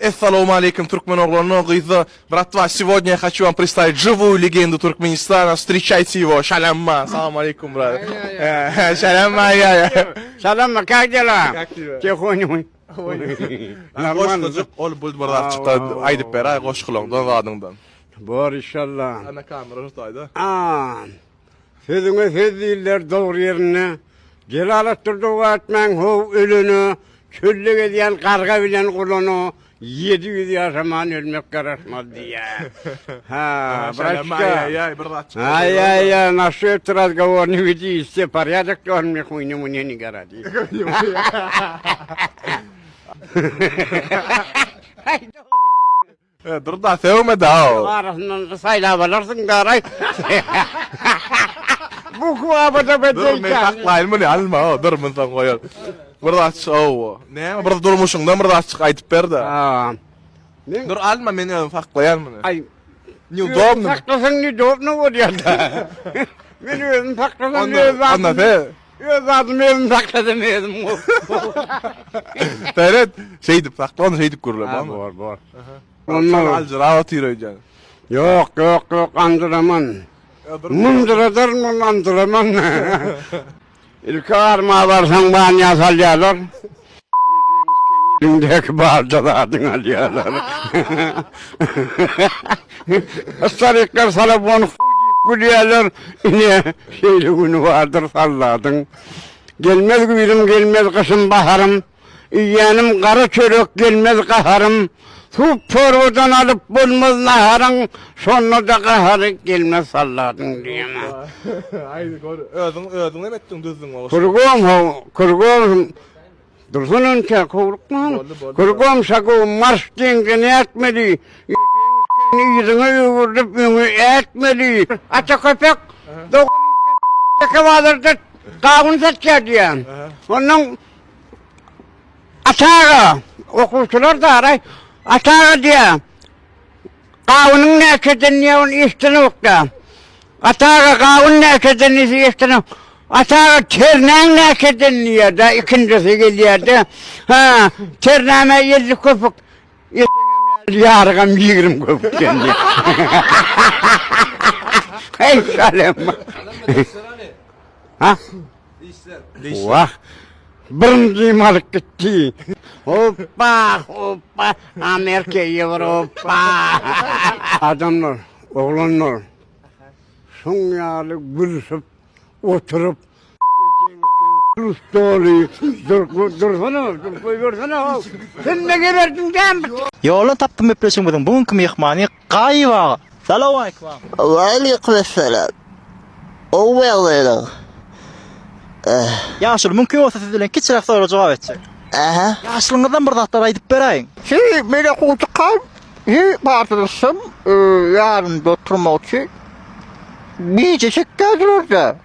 Essalawmaleýkim türkmen oglanlar gyzlar bratwa сегодня я хочу вам представить живую легенду Туркменистана встречайте его Şalamma salam aleýkum brat Şalamma ýa Şalamma как дела? Как тебя? Тихоню. Goşgujyk ol bul bir zat çykdy aýdyp beräý goşgulaňdan zadyňdan. Bor inşallah. Ana kamera şu taýda. A. Sözüňe söz diýiller dogry ýerinde. Jelaletdir doga etmäň how ölene, çölde gezýän garga bilen gulana 700 ýaşaman ölmek garaşmaz diýýär. Ha, braçka. Aý bir zat çykdy. Aý aý aý, насчет разговор не веди, все порядок, он мне хуйню мне не городит. Dur da sögme da. Arasyndan saýlap alarsyň daraý. Bu kuwabada Dur men saklaýyn muny alma o dur mun soň goýar. Bir zat ow. Näme bir durmuşyňdan bir zat çyk aýdyp ber-de. Ha. Men Dur alma men özüm saklaýan muny. Aý. Neudobno. Saklasaň neudobno bolýar-da. Men özüm saklasam öz Onda onda zadymy. se Öz zadymy özüm saklasam özüm. Seret, şeýdip sakla ony şeýdip gürle. Ha, bor, bor. Onda Onda aljyrap otyr öýdýän. Ýok, ýok, ýok, andyraman. Mundyradarman, andyraman. Ilki arma barsaň banýa salýarlar. Eliňdäki barja zadyňy alýarlar. Starikler salabon diýip gülýärler. Ine, şeýle güni bardyr salladyň. Gelmez güýzüm, gelmez gyşym, baharym. Iýýänim gara çörek gelmez gaharym, Suwuk çorbadan alyp bolmaz naharyň, Şonda-da gahary gelmez salladyň diýeme. Aýdy gör, özüň özüň näme etdiň düzdüň o goşgyny? Kurgom how, kurgom, dursun entäk howlukman. Kurgom şagow marş deňze nätmeli, Yzyňa öwrülip öňe ätmeli. Ata köpek doganyň teke bazarda gawun satýar diýýän. Ondan Ata aga, okuwçylar daraý, Ata aga diýýär, gawunyň näçeden diýýär, ony eşdenok-da. Ata aga, gawun näçeden diýse eşdenok. Ata aga, ternäň näçeden diýýär-de, ikinjisi gelýär-de. Ha, ternäme 50 köpük. Ýarygam 20 köpükden diýýär. Heý, şalem. Ha? Wah! Birinjim alyp gitdi. Hoppa, hoppa, Amerika, Ýewropa. Adamlar, oglanlar, şoň ýaly gülüşip oturyp, doly, dur, dursana, dur, goýbersene, how. Sen ne geberdiň dämi? Ýoldan tapdym gepleşigimiziň bu günki myhmany Gaýyp aga. Salowmaleýkim aga. Waleýkim essalam. Gowy ýagdaýlar. Ýaşuly mümkin bolsa siz bilen kiçiräk sorag jogap etjek. Aha. Ýaşlygyňyzdan bir zatlar aýdyp beräýiň. Şeý men okuwçykam şeý partadaşym ýanymda oturmak üçin bije çekýärdiler-de.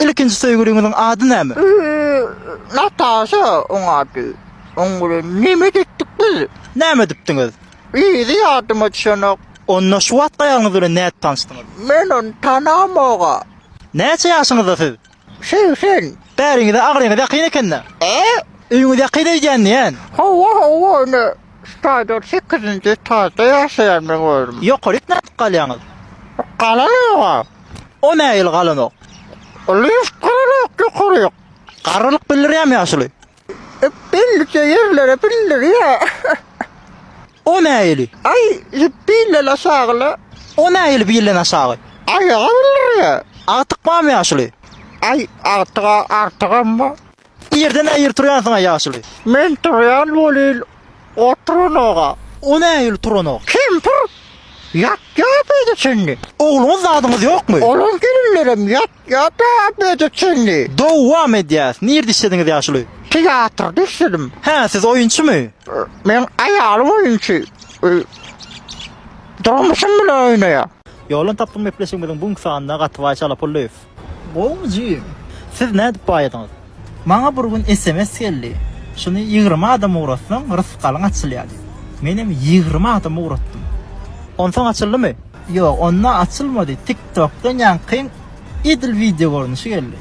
Ilkinji söýgüliňiziň ady näme? Nataşa oň ady. Oň bilen neme etdik biz? Näme edipdiňiz? Yzy ýadyma düşenok. Onda şu wagtky aýalyňyz bilen nädip tanyşdyňyz? Men ony tanamog-a. Näçe ýaşyňyzda siz? 80. Bäriňize agryňyz ýakyn eken-dä. E? Öýüňiz ýakyn öýdýän diýen. Hawa, hawa, ine, şu taýda sekizinji etažda ýaşaýan meň özüm. Ýokaryk nädip galýaňyz? Galanok-a. O nähili galanok? Lift galanok ýokaryk. Garrylyk bildirýärmi ýaşuly? Bellije ýerlere bildirýär. O nähili? Aý, bilden aşagyla. O nähili bilden aşagy? Aýaga bildirýär. Agtyk barmy ýaşuly? Aý, agtyga artygam bar. Irden-ä ir turýansyň-a ýaşuly. Men turýan welin, oturanok-a. O nähili turanok? Kempir ýatýar beýle çenli. Ogluňyz zadyňyz ýokmy? Olar gelinlerem ýatýar-da beýle çenli. Dowam edýäs. Nirde işlediňiz ýaşuly? Teatrda işledim. Hä, siz oýunçymy? Meň aýalym oýunçy. Durmuşym bilen oýnaýar. Ýoldan tapdym gepleşigimiziň bu günki sanynda Gatybaý Çalapullyýew. Gowmy jigim? Siz nädip baýadyňyz? Maňa bir gün sms geldi. Şuny 20 adam ugratsaň, rysgalyň açylýar diýip. Menem 20 adam ugratdym. Onsoň açyldymy? Ýok, onda açylmady. TikTokdan ýaňkyň edil wideo görnüşi geldi.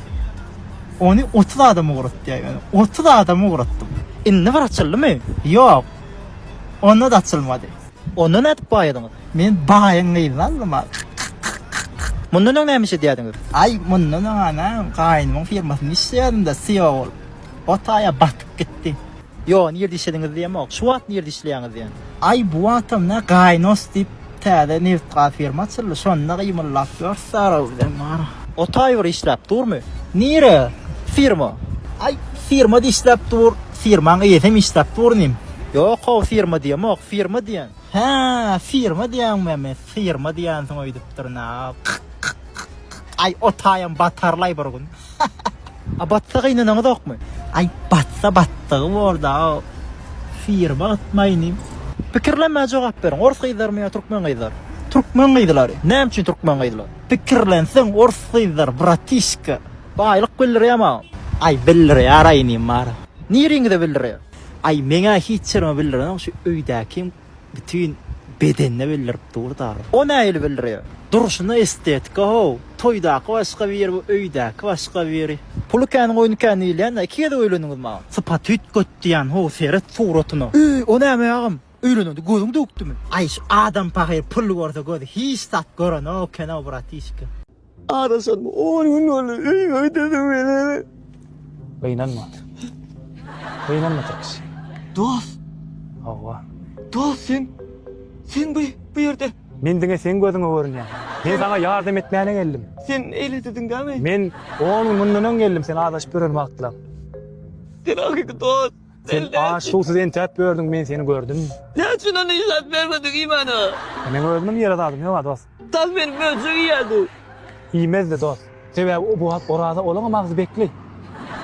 Ony 30 adam ugratdy ýöne. 30 adam ugratdym. Indi bir açyldymy? Ýok. Onda-da açylmady. Onda nädip baýadyňyz? Men baýyň gyzyny aldym-a. Mundan öň näme iş edýärdiňiz? Aý, mundan öň-ä näme, gaýynymyň firmasynda işleýärdim-de, CEO bolup. O taýa batyp gitdi. Ýok, nirde işlediňiz diýemok. Şu wagt nirde işleýäňiz diýen. Aý, bu wagtam nä, Gaýnos diýip täze nebit-gaz firma açyldy. Şonda gymyldap ýörüs Saraw bilen bar. O taý bir işläp durmy? Nire? Firma. Aý, firma-da işläp dur, firmaň eýesem işläp dur inim. Ýok-ow, firma diýemok, firma diýen. Hä, firma diýýäňmi? Men syrma diýýänsiň öýdüpdirin-a. Aý, o taýam batarlaý bir gün. A batsa gynanaňyzokmy? Aý, batsa batdygy bor-da, firma gytmaý inim. Pikirlenmän jogap beriň, ors gyzlarymy ýa türkmen gyzlary? Türkmen gyzlary. Näme üçin türkmen gyzlary? Pikirlenseň, ors gyzlar, bratişka. Baýlyk bildirýär maňa. Aý, bildirýär-aý inim bar. Niriňize bildirýär? Aý, meň-ä hiç ýerime bildirenok, şu öýdäkim bütin bedenine bildirip dur da. O nähili bildirýär? Durşuna estetika how. Toýdaky başga biri, bu öýdäki başga biri. Puly kän goýny kän diýilýän-dä, iki gezek öýlendiňiz maňa. Sypaty üýtget diýýän how, seret suratyna. Öý, o näme agam? Öýlenende gözüň döwükdimi? Aý, şu adam pahyr pul görse gözi hiç zat görenok eken-ow, bratişka. Araşanyma on gün boldy, öýüme gidesim gelýär. Gynanma. Gynanma Tirkiş. Dost. Hawa. Dost sen sen bu bu ýerde. Men diňe seň gözüňe görünýän. Men saňa ýardam etmäne geldim. Sen eýle dediň dämi? Men on gün mundan öň geldim, sen azaşyp ýören wagtlaň. Sen hakyky dost. Sen aç suwsuz entäp ýördüň, men seni gördüm. Näme üçin ony yzlap bermediň imana? Meň özümiň ýere zadym ýok-a dost. Tas meni möjek iýerdi. Iýmezdi dost. Sebäbi o bu wagt Oraza olaňam agzy bekli.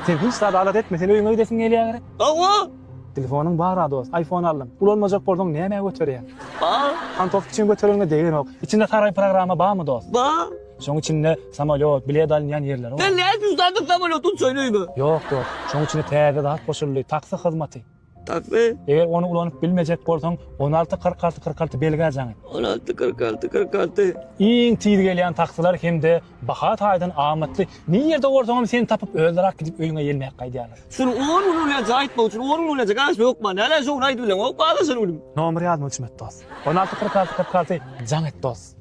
Sen hiç zady alada etme, sen öýüňe gidesiň gelýä gerek? Hawa. Telefonyň bar-a dost, iPhone aldym. Ulanmajak bolsaň nämä göterýäň? Bar. Pantofka üçin götereniňe degenok. Içinde saraý programma barmy dost? Bar. Şoň içinde samolýot, bilet alynýan ýerleri bar. Sen näme üçin zadyň samolýot uçaýyn öýüme? Ýok dost, şoň içine täze zat goşuldy, taksi hyzmaty. Taksi? Eger ony ulanyp bilmejek bolsaň, 16 46 46 belgä jaň et. 16 46 46. Iň tiz gelýän taksiler hem-de baha taýdan amatly. Nirde bolsaňam seni tapyp özleri ak gidip öýüňe ýelmäp gaýdýarlar. Şuny on gün bolýança aýtmak üçin on gün bolýança garaşma hökman. Hälä şo gün aýdyp bileňok bada şol günüm. Nomer ýadyma düşmedi dost. 16 46 46 jaň et dost.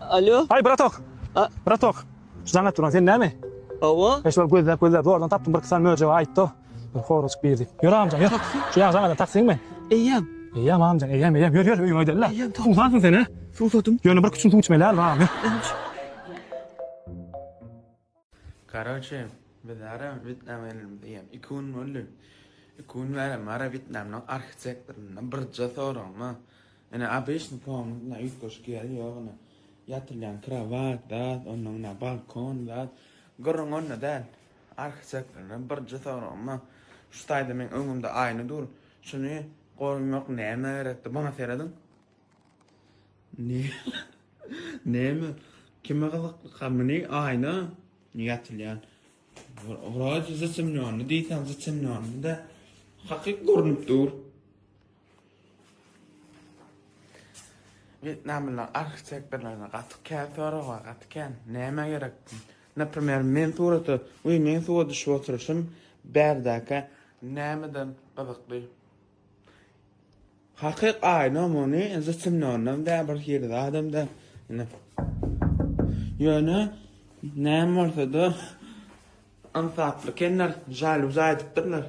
Alo. Aý bratok. A. Bratok. Şu jaň et duran sen näme? Hawa. Eş bol gözläp gözläp zordan tapdym bir sany möjegi aýtdy. Bir horajyk birdi. Ýör amjan ýör. Şu ýaň jaň eden taksiň men. Eýýäm. Eýýäm amjan eýýäm eýýäm ýör ýör öýüňe gidelim. Eýýäm Suwsansyň sen he? Suwsadym. Ýöne bir küçün suw içmeli al agam ýör. Karoçe biz ara Wýetnama gelmemize eýýäm iki gün boldy. Iki gün bäri ara Wýetnamyň arhitektoryndan birje soragym bar. Ine obyçny komnat ine üýtgeşik ýeri ýok ine. Ýatylýan krowat zat, ondan ine balkon zat. Gürrüň onda däl. Arhitektordan birje soragym bar. Şu taýda meň öňümde aýna dur. Şuny goýmak nämä gerekdi? Maňa serediň. Näme? Kime gyzyklyka muny aýna ýatylýan. Wroji zatemnýony diýseň zatemnýony da hakyk görnüp dur. Wýetnamlylaryň arhitektorlaryna gaty kän sorag bar, gaty kän. Nämä gerek? Naprimer, men surata, we men suwa düşüp oturyşym bärdäkä nämeden gyzykly? Hakyk aýna muny zatemnýondan däl bir hili zadam däl. Ine. Ýöne näme bolsa-da ynsaply ekenler, žalýuza aýdypdyrlar.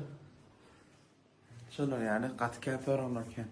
Şolar ýaly gaty kän soraglar kän.